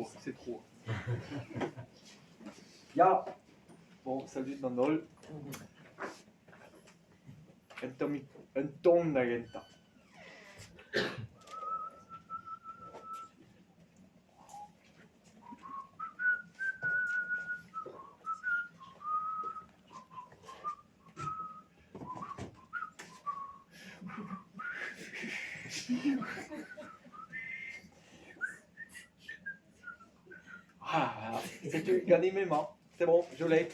trop, c'est trop. Ya, bon, salut d'an holl. Un tammig, un ton da gentañ. Ah, setu ganin emañ, c'est bon, je l'ai.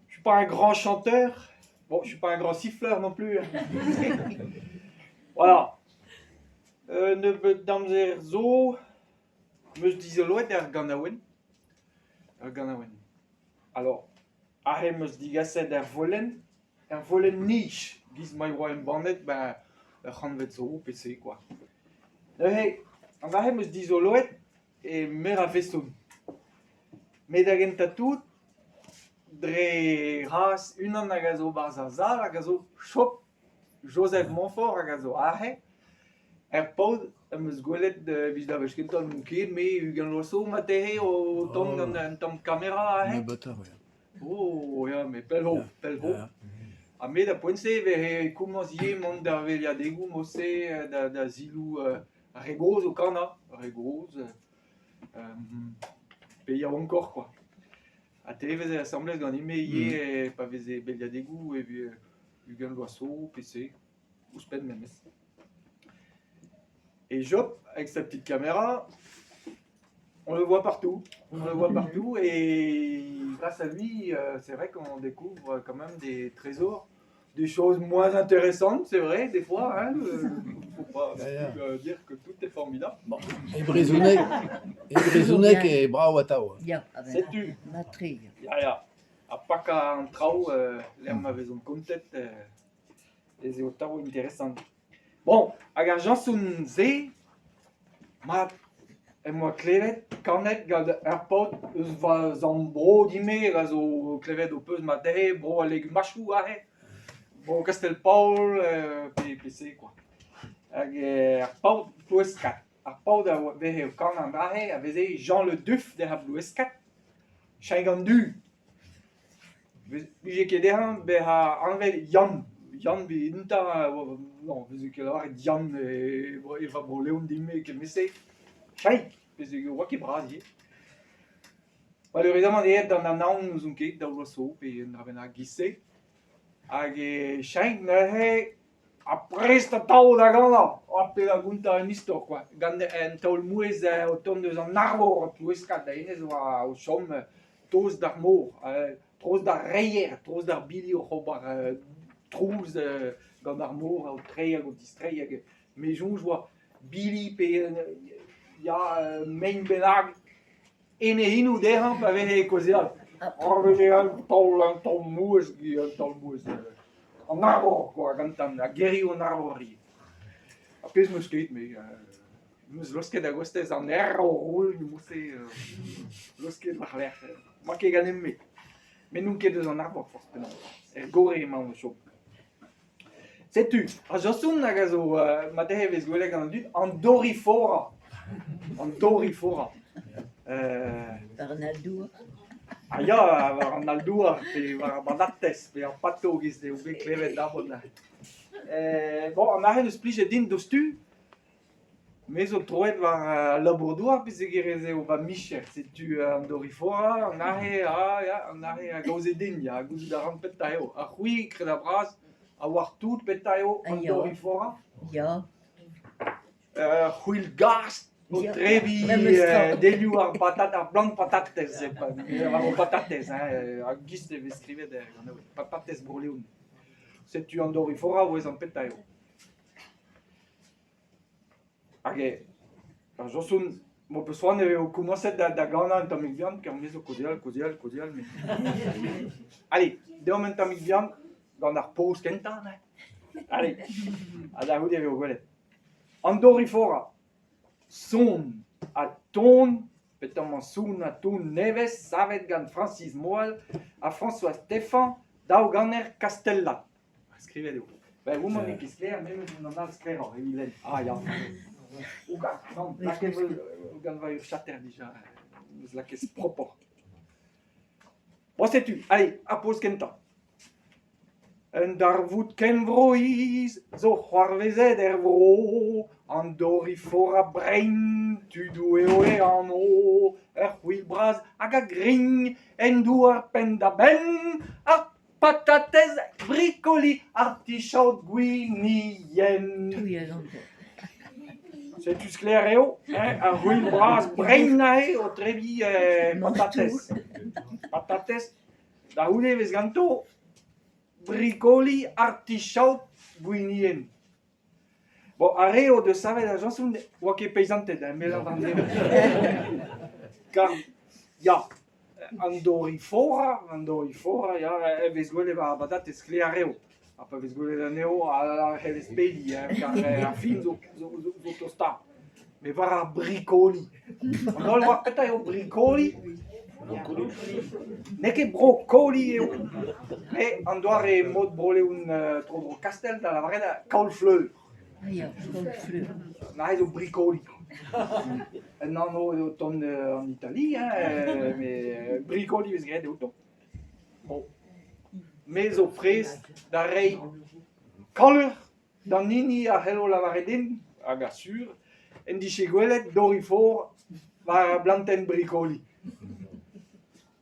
Je suis pas un grand chanteur, bon, je suis pas un grand siffleur non plus. Voilà. Un nebeud amzer zo 'm eus dizoloet ar ganaouenn, ur ganaouenn. Alors, aze 'm eus digaset ar volenn, ar volenn-nij 'giz ma oa embannet 'ba ur c'hantved zo pe se kwa. Neuze, an dra-se 'm eus dizoloet e meur a feson. Met da gentañ-tout, dre c'hras unan hag a zo 'barzh ar sal hag a zo Chop Joseph Montfort hag a zo aze. Er paotr am eus gwelet evit ar wech kentañ n'on ket me ugent vloaz zo marteze o tont gant un tamm kamera aze. Nebeutoc'h ya. Oh ya, met pell zo, pell zo. Ha me da poent-se e veze komañs ivez mont d'ar veilhadegoù mod-se da ziloù ar re gozh o kanañ, ar re gozh pe yaouankoc'h kwa. Ha te e veze asambles ganin-me ivez pa veze beilhadegoù evit 20 vloaz zo pe se, ouzhpenn memes. Et Job, avec sa petite caméra, on le voit partout. On le voit partout et grâce à lui, c'est vrai qu'on découvre quand même des trésors, des choses moins intéressantes, c'est vrai, des fois. Hein, faut pas non plus dire que tout est formidable. Bon, e brezhoneg, e brezhoneg eo brav atav. Ya, Setu. Matre. Ya, ya. Ha pakañ an traoù lec'h ma vezont kontet ez eo atav interesant. Bon, hag ar jañson-se, mat, em boa klevet kanet gant ur paotr eus va zamm bro din-me hag a zo klevet ho peus mat dezhe, bro al legumachoù aze, bro Kastell-Paol pe pe se kwa. Hag ar paotr Ploueskad, ar paotr a veze o kanañ an dra-se a veze Jean Le Duff dezhañ Ploueskad, Cheñch an Du. 'Vije ket dezhañ bezañ anvet Yann. Yann evitañ non 'veze ket lavaret Yann e va Bro-Leon din-me kement-se. Cheñch pezh e oa ket bras ivez. Maleürezamant eo aet d'an Anaon n'ouzon ket daou vloaz zo pe un dra bennak giz-se. Hag e cheñch neuze ha prest atav da ganañ ha pe da gontañ un istor kwa. Gant un taol-mouezh o tont eus an Arvor Ploueskad da hennezh oa o chom tost d'ar mor, trost d'ar reier, trost d'ar bili oc'h ober trouz gant ar mor o treiñ hag o tistreiñ hag me soñj 'oa bili pe ya mein bennak en e c'henoù dezhañ pa veze e kaozeal. Ar veze un taol un taol-mouezh un taol-mouezh an Arvor kwa gantañ, ha gerioù an Arvor ivez. Ar pezh 'm eus ket me. 'M eus laosket a-gostez an erv roll mouse laosket war-lerc'h. 'Mañ ket ganin-me. Met n'on ket eus an Arvor forzh penaos. Er Gorre emaon o chom. Setu, ar jañson hag a zo marteze e vez gwelet gant an dud, an Dorifora. An Dorifora. War an aldour. Ah ya, war an aldour pe war ar banatez pe ar pato giz eo bet klevet dabon. Bon, an aze 'neus plijet din diouzhtu. Me zo troet war al labour-douar peogwir ez eo va micher. Setu an Dorifora, an aze, ah ya, an aze a gaoze din, ya, gouzout a ran petra eo. Ha c'hwi, kredabl-bras, a oar tout petra eo an Dorifora? Ya. Ur c'hwil-gast o trebiñ delioù ar patat, ar plant patatez, war ho patatez, hein, a-gist e vez skrivet gant patatez Bro-Leon. Setu an Dorifora o vezañ petra eo. Hag ar jañson m'ho peus c'hoant eo komañset da ganañ un tammig bihan kar me zo kaozeal, kaozeal, kaozeal met Allez, deomp un tammig bihan gant ar poz kentañ neuze. Allez, ha da c'houde e vo gwelet. An Dorifora, son ha ton, petamant son ha ton nevez savet gant Francis Moal ha François Stéphan, daou ganer Kastellad. Skrivet eo. Ben, homañ n'eo ket sklaer, memes unan all sklaeroc'h evit lenn. Ah ya. Nann, lakaet vo gant va urzhiataer dija, 'm eus lakaet propoc'h. Bon, setu, allez, ar poz kentañ. Un darvoud kenvroiz zo c'hoarvezet er vro, an dorifora brein, tudoù eo e anv, ur c'hwil bras hag a grign en douar penn-da-benn, ar patatez, brikoli, artichaod, gwinienn. Setu sklaer eo, hein, ar c'hwil bras brein aze o tebriñ patatez. Patatez Da c'houde e vez ganto brikoli, artichaod, gwinienn. Bon, ar re o deus savet ar chañson ne oa ket peizanted hein, me 'lavar dezho. Kar ya, an dorifora, an dorifora ya, e vez gwelet war ar patatez sklaer eo. Ha pa vez gwelet anezho a c'hellez pediñ hein, kar ar fin zo zo zo tostañ. Met war ar brikoli. An holl oar petra eo brikoli? N'eo ket brokoli eo, met an doare mod Bro-Leon tro-dro Kastell da lavaret eo kaol-fleur. Ya, kaol-fleur. Neuze zo brikoli. Un anv eo tont an Itali, hein, met brikoli 'vez graet outo. Bon, me zo prest da reiñ kalur D'an hini a c'hello lavaret din, hag asur, en dije gwelet Dorifor war ar blantenn brikoli.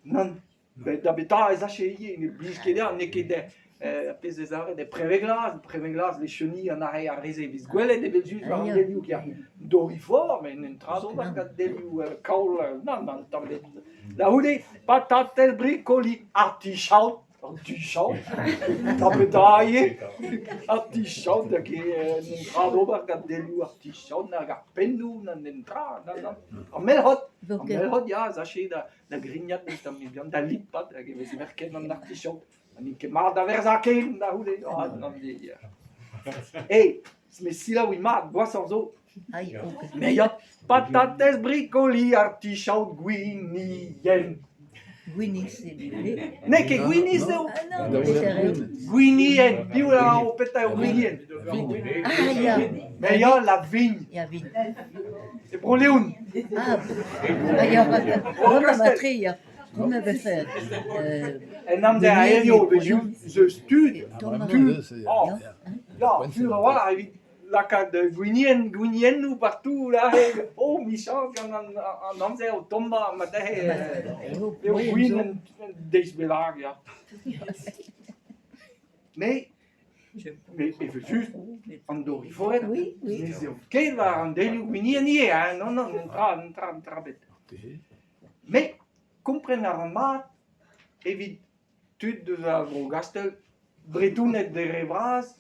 Nann, da betra ez ache ivez, ne blij ket dezhañ, n'eo ket ar pezh ez lavaret eo prevez-glas, prevez-glas, les chenilles an arre ar re-se 'vez gwelet evel-just war an delioù kea. Dorifor, met un dra d'ober gant delioù kaol, nann, nann, tamm ebet. Da c'houde, patatez, brikoli, artichaod. Artichaod Ha petra ivez? Artichaod hag eo un dra d'ober gant delioù artichaod nag ar pennoù na netra nann nann. Ar melc'hod, ar melc'hod ya, sache da da grignat un tammig bihan, da lipat hag e vez merket an artichaod. Ha n'int ket mat da verzañ ken da c'houde. Ah nann Eh, met selaouit mat, gwashoc'h zo. Me ya, patatez, brikoli, artichaod, gwinienn. Gwinizh eo N'eo ket gwinizh eo. Gwinienn, piv a ro petra eo gwinienn? Ah ya. Me ya, la vigne. Ya, vigne. E Bro-Leon. Ah ya, Roma ya. Roma vefe En amzer hiziv ez eus tud, tud, oh, ya, sur a-walc'h evit lakaat gwinienn, gwiniennoù partout aze, oh 'michañs gant an amzer o tommañ ma dezhe eo gwin un deiz bennak ya. Mais mais evel-just an dorifored ne z'eo ket war an delioù gwinienn ivez hein, non non un dra un dra un dra ebet. Met kompren a ran mat evit tud eus a Vro-Gastell, Bretoned dre re vras,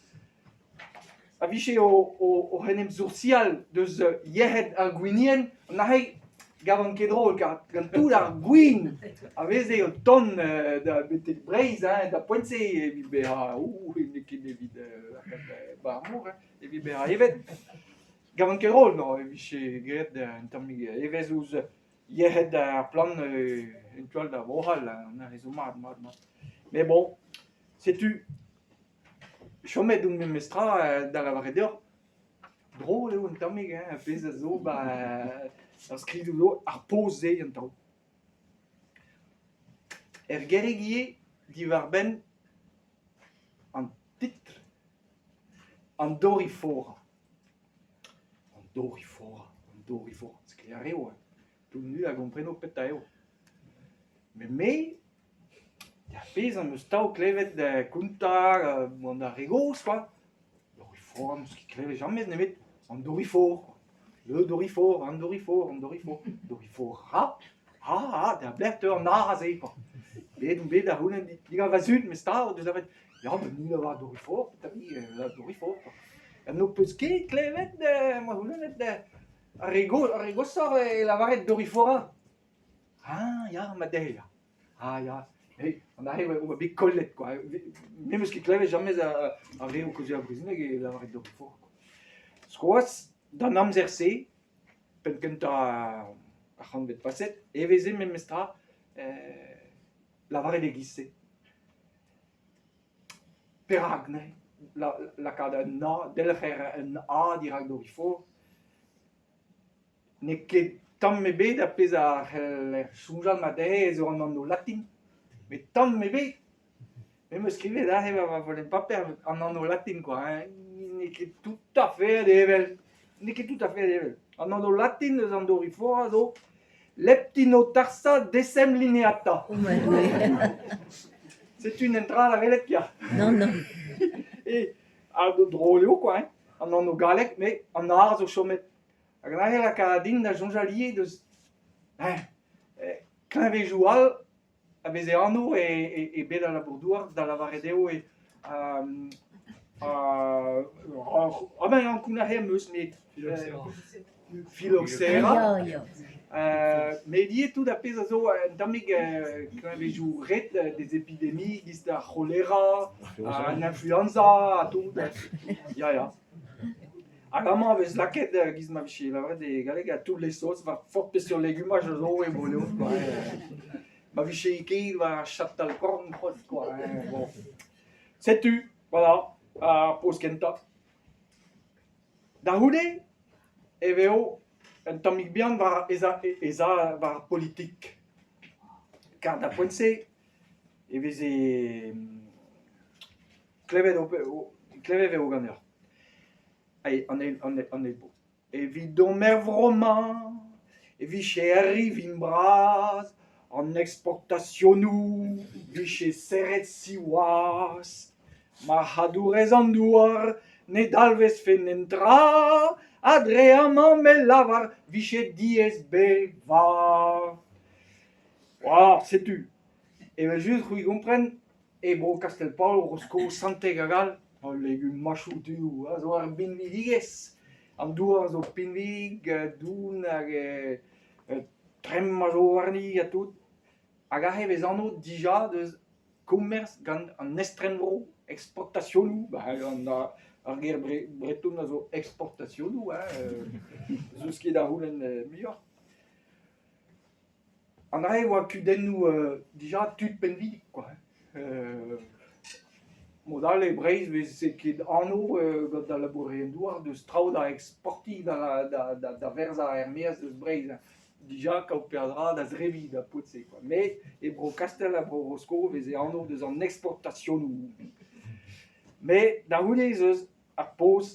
a vije oc'h en em soursial deus yec'hed ar gwinienn, neuze 'gavan ket drol kar gant tout ar gwin a veze o tont da betek Breizh hein, da poent-se evit bezañ ouh n'eo ket evit lakaat 'ba ar mor hein, evit bezañ evet. 'Gavan ket drol no e vije graet un tammig evezh ouzh Yec'hed ar plant en tu all da Vro-C'hall, an zo mat, mat, mat. Met bon, setu chomet on memestra da lavaret deoc'h, drol eo un tammig hein, ar pezh a zo 'ba ar skridoù zo, ar poz-se an taol. Er gêrig ivez diwar-benn an titl, an dorifora. An dorifora, an dorifora, sklaer eo, tout nu a gompreno petra eo. Met me, ar pezh am eus tav klevet kontañ gant ar re gozh kwa, dorifora n'eus ket klevet james nemet an dorifor, le dorifor, an dorifor, an dorifor, dorifora, ah ah da belec'h teu an a aze kwa. Bet on bet da c'houlenn digant va zud mes 'ta o deus lavaret ya met ni a oar dorifor, petra vi dorifor kwa. Ha n'ho peus ket klevet ma c'houlennet ar re gozh ar re goshoc'h e lavaret dorifora? Ah ya ma dezhe ya. Ah ya, an aze e oa bet kollet kwa. Me 'meus ket klevet james ar re o kaozeal brezhoneg e lavaret dorifora kwa. Skoaz, d'an amzer-se, penn-kentañ ar c'hantved paset, e veze memestra lavaret e-giz-se. Perak neuze lakaat un A, delc'her un A dirak Dorifor? N'eo ket tamm ebet ar pezh a c'heller soñjal marteze ez eo an anv latin met tamm ebet ! Me 'm eus skrivet aze war va follenn paper an anv latin kwa hein, n'eo ket toutafet evel, n'eo ket toutafet evel. An anv latin eus an Dorifora zo Leptinotarsa decemlineata. Oh ma Doue. Setu un dra da welet ya. Nann, nann. E ha drol eo kwa hein, an anv gallek met an A zo chomet. Hag neuze e laka din da soñjal ivez deus hein kleñvedoù all a veze anv e bed al labour-douar da lavaret eo e ah ben ankounac'haet 'm eus met Phylloxera. Ya, ya. Met ivez tout ar pezh a zo un tammig kleñvedoù-red des épidémies 'giz ar c'holera, an influenza ha tout, ya ya. Hag amañ e vez lakaet e-giz ma vije lavaret e galleg à toutes les sauces war forzh peseurt legumaj a zo e Bro-Leon kwa hein. Ma vije ket war chatal korn c'hoazh kwa hein bon. Setu voilà ar poz kentañ. Da c'houde e vezo un tammig bihan war ez a ez a war ar politik. Kar d'ar poent-se e veze klevet ho klevet e vo ganeoc'h. An eil an eil bro. Evidomp er vro-mañ e vije ur rivin bras, an eksportasionoù 'vije serret siwazh. Marc'hadourezh an douar ne dalvezfe netra ha dre amañ me 'lavar 'vije diaes bevañ. Voilà, setu. Evel-just c'hwi 'gompren E bro Kastell-Paol, Rosko, Santeg hag all, al legumachoù du a zo ar binvidigezh. An douar a zo pinvidik, doun hag tremm a zo warni ha tout. Hag aze e vez anv dija deus komers gant an estrenvro, eksportasionoù, ar ger breton a zo eksportasionoù hein, n'eus ket da c'houlenn muioc'h. An dra-se e oa kudennoù dija tud pinvidik kwa hein. Mod all e Breizh 'veze ket anv gant al labourerien-douar deus traoù da eksportiñ da werzhañ er-maez eus Breizh hein. Dija kaout peadra da zebriñ d'ar paotr-se kwa. Met e bro Kastell ha bro Rosko e veze anv deus an eksportasionoù. Met da c'houde ez eus ar poz.